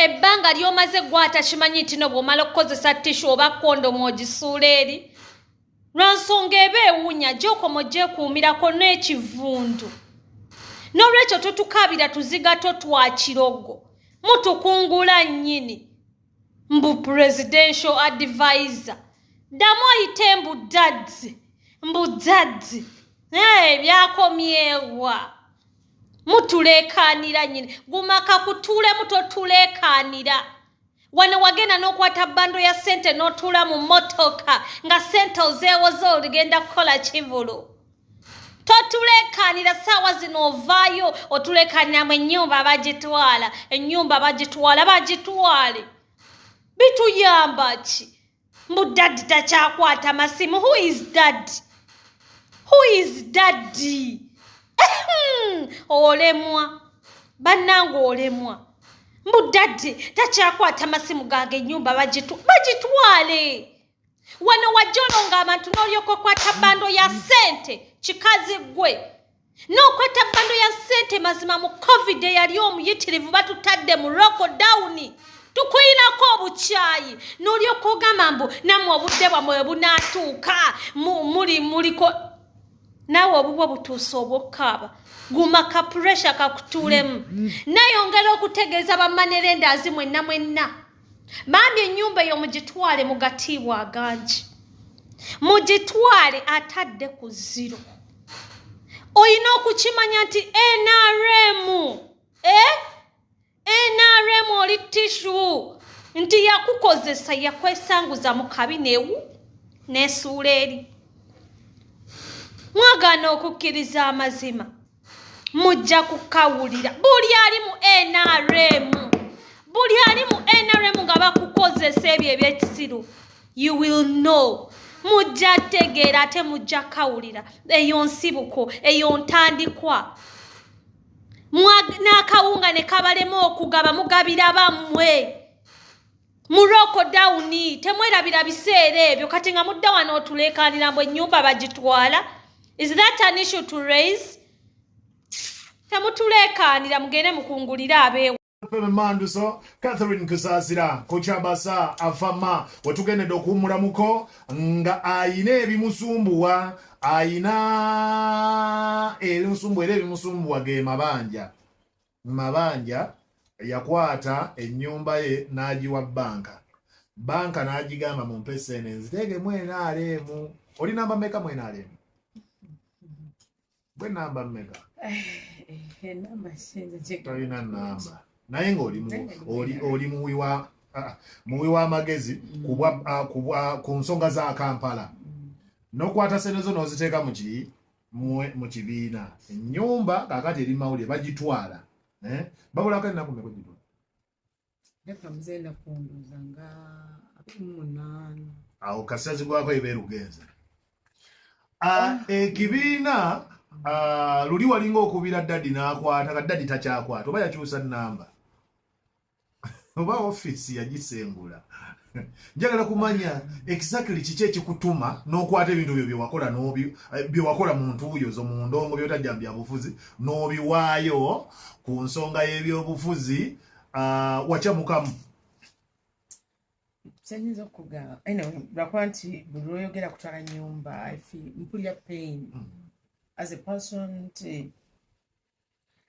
Ebbanga ly'omaze gw'atakimanyi nti no bw'omala okukozesa tissue oba kondomu ogisuula eri lwa nsonga eba ewunya, gy'okoma ogyekuumirako n'ekivundu. N'olwekyo totukaabira tuziga to twa kirogo, mutukungula nnyini. Mbu presidential advisor, ddamu oyite mbu daddy, mbu daddy. Byakomyewa? Mutuleekaanira nnyini. Guma kakutuulemu, totuleekaanira. Wano wagenda n'okwata bundle ya ssente n'otuula mu mmotoka nga ssente ozeewoza oligenda kukola kivulu. Totuleekaanira. Saawa zino ovaayo otuleekaaniramu ennyumba bagitwala, ennyumba bagitwala, bagitwale, bituyamba ki? Mbu daddy takyakwata masimu. Who is daddy? Who is daddy? Olemwa bannange, olemwa. Mbu daddy takyakwata masimu gange, ennyumba bagitwale. Wano wajja nga abantu n'olyoka okwata bundle ya ssente. Kikazi ggwe, n'okwata bundle ya ssente. Mazima mu COVID eyali omuyitirivu, batutadde mu lockdown, tukuyinako obukyayi, n'olyoka ogamba mbu nammwe obudde bwammwe bunaatuuka. Muli muliko naawe obubwo butuuse obwokkaaba. Guma, ka pressure kakutuulemu. Nayongera okutegeeza ba money lenders mwenna mwenna, bambi ennyumba eyo mugitwale mu gatiibwa agangi, mugitwale atadde ku zero. Olina okukimanya nti NRM, eh? NRM oli tissue nti yakukozesa, yakwesanguza mu kabi newu n'esuula eri. Mwagaana okukkiriza amazima, mujja kukawulira. Buli ali mu NRM, buli ali mu NRM nga bakukozesa ebyo ebyekisiru, you will know, mujja tegeera ate mujja kawulira. Eyo nsibuko, eyo ntandikwa. N'akawunga ne kabalema okugaba, mugabira bammwe mu lockdown. Temwerabira biseera ebyo. Kati nga mudda wano otuleekaanira mbu ennyumba bagitwala. Is that an issue to raise? Temutuleekaanira, mugende mukungulire abeewa. Manduso Catherine Kusaasira Kukyabasa afama wetugendedde okuwummulamuko nga ayina ebimusumbuwa, ayina ebimusumbuwa, era ebimusumbuwa ge mabanja. Mabanja yakwata ennyumba ye n'agiwa banka, banka n'agigamba, "Mumpe sente nziteekemu NRM." Oli namba mmeka mu NRM? Bwe namba mmeka? Enamba sinza. Tolina namba, naye ng'oli oli muwi wa muwi w'amagezi ku nsonga za Kampala. N'okwata sente zo n'oziteeka mu ki mu kibiina. Ennyumba kaakati eri mawulire, bagitwala. Eh? Babulako ennaku mmeka ogitwala? Leka muze nakunduza nga 28. Awo kasita zigwako eba erugenze. Ekibiina luli walinga okubira daddy n'akwata, ka daddy takyakwata, oba yakyusa namba oba ofiisi yagisengula. Njagala kumanya exactly kiki ekikutuma n'okwata ebintu byo byewakola byewakola mu ntuuyo zo, mu ndongo, byotajja mu byabufuzi, n'obiwaayo ku nsonga y'ebyobufuzi. Wakyamukamu? Kyenyinza okugamba, anyway, lwakuba nti buli lwoyogera kutwala nyumba, I feel, mpulira pain as a person nti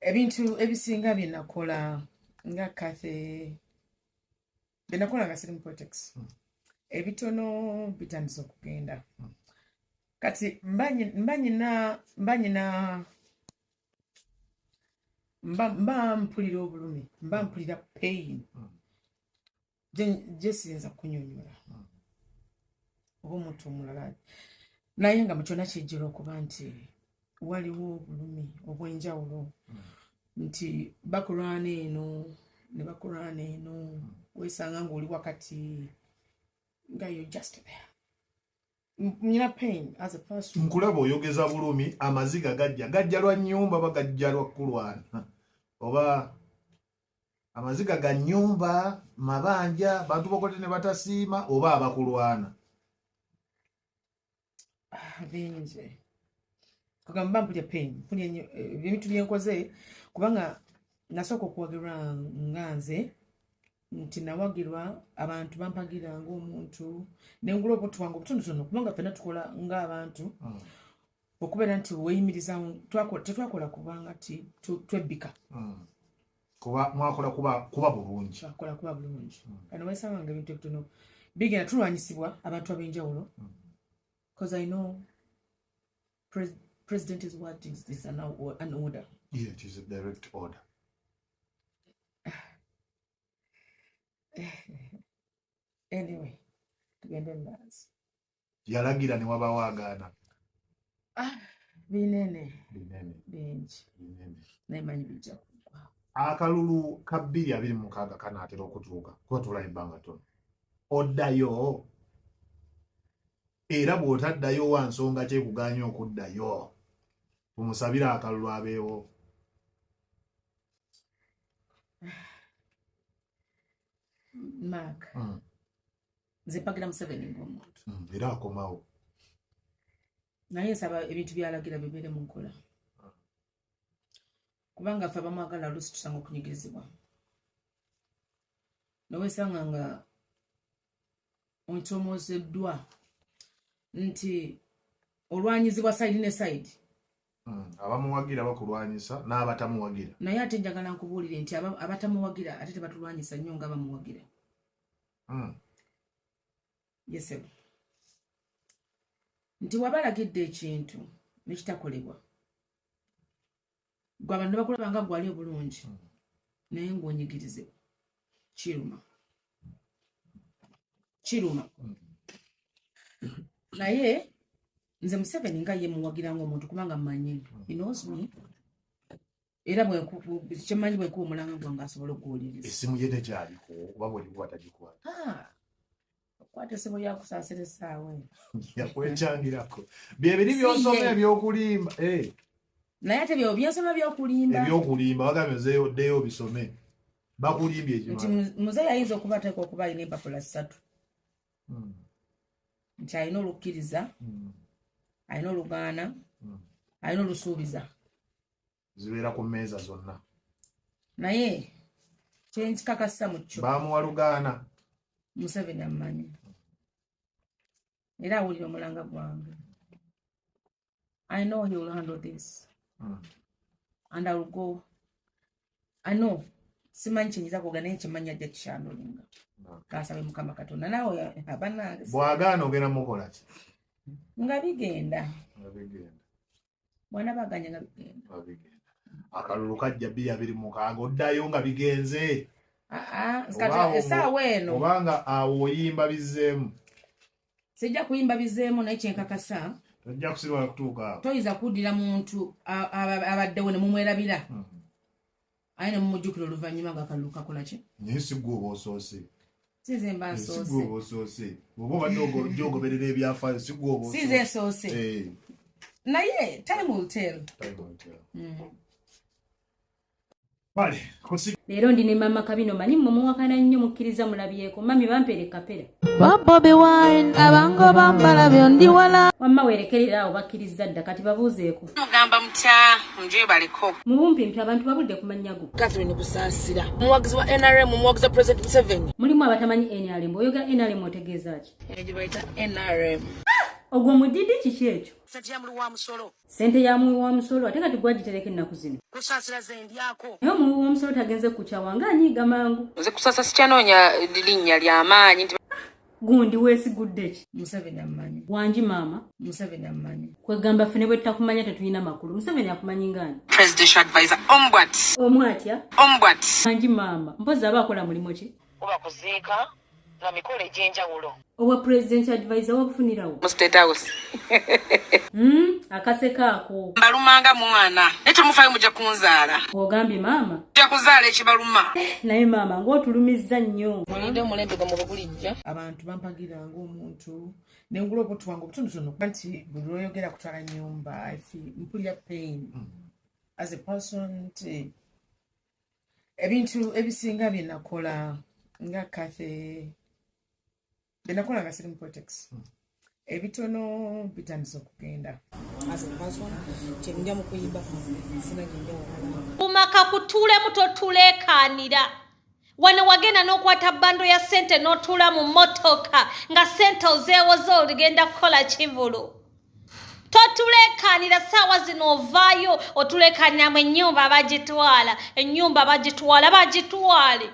ebintu ebisinga bye nakola nga Kathy, bye nakola nga siri mu politics, ebitono bitandise okugenda. Kati mba nyina mba mpulira obulumi, mba mpulira pain gye siyinza kunyonyola oba omuntu omulala, naye nga mu kyonna kijjira okuba nti waliwo obulumi obw'enjawulo nti bakulwana eno ne bakulwana eno, weesanga ng'oli wakati nga you just there. Nyina pain as a person. Nkulaba oyogeza bulumi, amaziga gajja. Gajja lwa nnyumba oba gajja lwa kulwana? Oba amaziga ga nnyumba, mabanja, bantu bokote ne batasiima, oba abakulwana? Ah, bingi. Kugamba mpulya pain, mpulya nnyo ebintu byenkoze, kubanga nasooka okuwagirwa nga nze. Nti nawagirwa abantu, bampagira ng'omuntu, nengula obuntu bwange obutonotono, kubanga ffenna tukola ng'abantu. Okubeera nti weeyimiriza, tetwakola kubanga ti twebbika. Kuba mwakola kuba bulungi. Twakola kuba bulungi. Kano wesanga nga ebintu ebitono bigenda tulwanyisibwa abantu ab'enjawulo, because I know president is what is an order. Yeah, it is a direct order. Anyway, tugende mu maaso. Yalagira ne wabawo agaana. Ah, binene. Binene. Bingi. Binene. Naye manyi bijja kuggwa. Akalulu ka 2026 kanaatera okutuuka, kuba tulayo ebbanga ttono. Oddayo? Era bw'otaddayo, wa nsonga kyekuganya okuddayo? Tumusabire akalulu abeewo. Mark, nze mpagira Museveni ng'omuntu. Era akomawo. Naye nsaba ebintu byalagira bibeere mu nkola, kubanga ffe abamwagala oluusi tusanga okunyigirizibwa, nowesanga nga onsomoozeddwa nti olwanyizibwa side ne side. Abamuwagira bakulwanyisa n'abatamuwagira. Naye ate njagala nkubuulire nti abatamuwagira ate tebatulwanyisa nnyo nga bamuwagira. Yes ssebo, nti wabalagidde ekintu nekitakolebwa, gwe abantu ne bakulaba nga gwali obulungi, naye ng'onyigirizibwa, kiruma, kiruma. Naye nze Museveni nga ye muwagira ng'omuntu, kubanga mmanyi he knows me, era kyemmanyi bwenkuba omulanga gwange asobola okuwuliriza. Essimu ye tekyaliko, oba bwelikuba tagikwata? Ah, okwata essimu yakusaasira essaawa eyo. Yakwekyangirako byebiri Si byosoma ye. ebyokulimba. Eh, Naye ate byo byensoma byokulimba. Ebyokulimba bagambye ozeeyo, oddeyo obisome, bakulimbye Nti ekimala. Muzeeyi ayinza okuba ateekwa okuba alina empapula ssatu, nti alina olukkiriza, alina olugaana, alina olusuubiza. Zibeera ku mmeeza zonna. Naye kyenkikakasa mu kyo, Bamuwa lugaana. Museveni ammanyi era awulira omulanga gwange. I know he will handle this and I will go. I know, simanyi kyenyinza kwogera, naye nkimanyi ajja kihandlinga. Kansabe Mukama Katonda naawe abanange. Bw'agaana ogenda mukola ki? Nga bigenda. Nga bigenda. Bwana baganya, nga bigenda. Nga bigenda. Akalulu kajja 2026, oddayo nga bigenze? Ah, ah, kati Oba essaawa eno obanga awo oyimba bizzeemu? Sijja kuyimba bizeemu, naye kyenkakasa, Tojja kusirwala kutuuka awo. Toyinza kuddira muntu abaddewo ne mumwerabira, aye ne mumujjukira oluvannyuma nga akalulu kakola ki. Naye si gwe oba osoose. Si nze mba Si gwe nsoose. oba osoose. Bw'oba obadde ojja ogoberera ebyafaayo, si gwe oba Si nze osoose. nsoose. Eh, Naye time will tell. Time will tell. Kale Leero ndi ne Mama Kabino. Manyi mmwe muwakana nnyo, mukkiriza mulabyeko. Mami, bampeere kapera. Ba Bobi Wine abango bambala byondi wala. Wamma weerekerera awo, bakkiriza dda, kati babuuzeeko. Mugamba mutya? Njebaleko. Mu bumpimpi abantu babudde ku mannya go. Catherine Kusaasira, muwagizi wa NRM, muwagizi wa President Museveni. Mulimu abatamanyi NRM. Oyogera NRM otegeeza ki? Eyo gye bayita NRM. Ogwo mudidi, kiki ekyo? Sente ya muwi wa musolo. Sente ya muwi wa musolo, ate kati gwagitereka ennaku zino. Kusaasira zendyako. Naye omuwi w'omusolo tagenze kukyawa nga anyiiga mangu. Nze Kusaasa sikyanoonya linnya lyamaanyi nti Gundi weesigudde ki? Museveni ammanyi. Wangi maama? Museveni ammanyi. Kwegamba ffe ne bwe tutakumanya tetulina makulu. Museveni akumanyi ngaani? Presidential advisor ombwat. Omu atya? Ombwat. Wangi maama, mpozi aba akola mulimu ki? Kuba kuziika na mikolo egy'enjawulo. Obwa president advisor wabufunirawo? Mu State House. Akaseka ako. Mbalumanga mwana, naye temufaayo, mujja kunzaala. Ogambye maama? Mujja kuzaala ekibaluma. Naye maama ng'otulumizza nnyo. Mulinde omulembe gwammwe bwe gulijja. Abantu bampagira ng'omuntu, nengula obuntu bwange obutonotono, nti buli lwoyogera kutwala nyumba, I feel, mpulira pain as a person, nti ebintu ebisinga bye nakola nga Kathe, bye nakola nga siri mu politics, ebitono bitandise okugenda. As a person, kyenja mu kuyimba kwange sina gyenja walala. Kumaka kutuulemu, totuleekaanira. Wano wagenda n'okwata bando ya ssente n'otuula mu mmotoka nga ssente ozeewoza oligenda kukola kivulu. Totuleekaanira ssaawa zino, ovaayo otuleekaaniramu ennyumba bagitwala, ennyumba bagitwala, bagitwale.